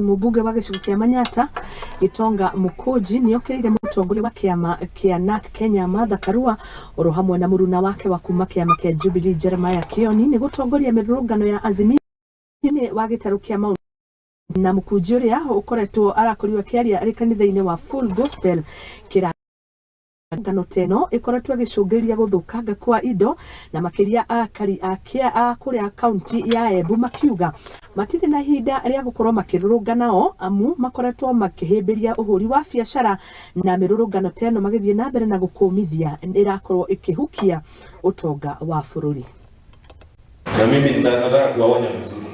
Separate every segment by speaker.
Speaker 1: Mũmbunge wa gĩcigo kĩa Manyata Gitonga Mũkũnji nĩ okĩrĩire mũtongoria wa kĩama kĩa NARC Kenya Martha Karua oro hamwe na mũruna wake wa kuma kĩama kĩa Jubilee Jeremiah Kioni nĩ gũtongoria mĩrũrũngano ya Azimio wa gĩtarũ kĩa Mount na Mũkunji ũrĩa ũkoretwo arakorirwo akĩaria arĩ kanitha-inĩ wa Full Gospel kĩra ngano ta ĩno ĩkoretwo ĩgĩcũngĩrĩria gũthũkanga kwa indo na makĩria akari a kũrĩa kaunti ya Embu makiuga matirĩ na ihinda rĩa gũkorwo makĩrũrũngana o amu makoretwo makĩhĩmbĩria ũhũri wa biacara na mĩrũrũngano ta ĩno magĩthiĩ na mbere na gũkũmithia ĩrakorwo ĩkĩhukia ũtonga wa bũrũri.
Speaker 2: Na mimi nataka kuwaonya vizuri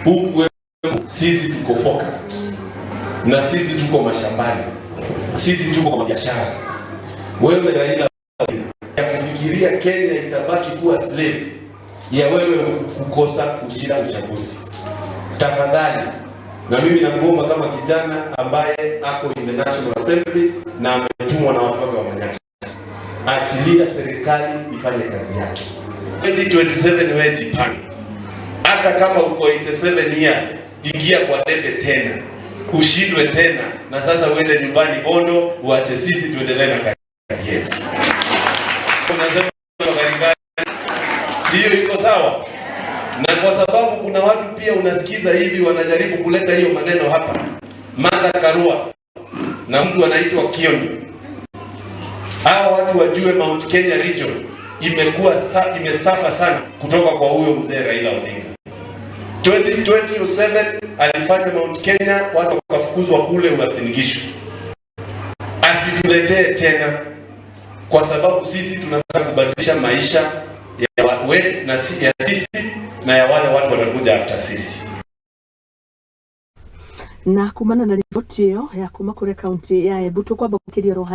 Speaker 2: huku, sisi tuko focused na sisi tuko mashambani, sisi tuko kwa biashara. Wewe Raila ya kufikiria Kenya itabaki kuwa slave ya wewe kukosa kushinda uchaguzi, tafadhali, na mimi nakuomba kama kijana ambaye ako in the National Assembly na ametumwa na watu wake wa Manyata, achilia serikali ifanye kazi yake. 2027 wewe jipange, hata kama uko 87 years, ingia kwa debe tena ushindwe tena, na sasa uende nyumbani Bondo, uache sisi tuendelee na kazi yetu. Unasema gari sio iko sawa? Na kwa sababu kuna watu pia unasikiza hivi wanajaribu kuleta hiyo maneno hapa, Martha Karua na mtu anaitwa Kioni, hawa watu wajue Mount Kenya region imekuwa imesuffer sana kutoka kwa huyo mzee Raila Odinga. 2027 alifanya Mount Kenya watu wakafukuzwa kule Uasin Gishu. Asituletee tena, kwa sababu sisi tunataka kubadilisha maisha ya we, na si, ya sisi na ya wale watu watakuja after sisi.
Speaker 1: Na kumana na riboti ĩyo ya kuma kũrĩa kaunti ya Embu tũkwamba gũkĩria.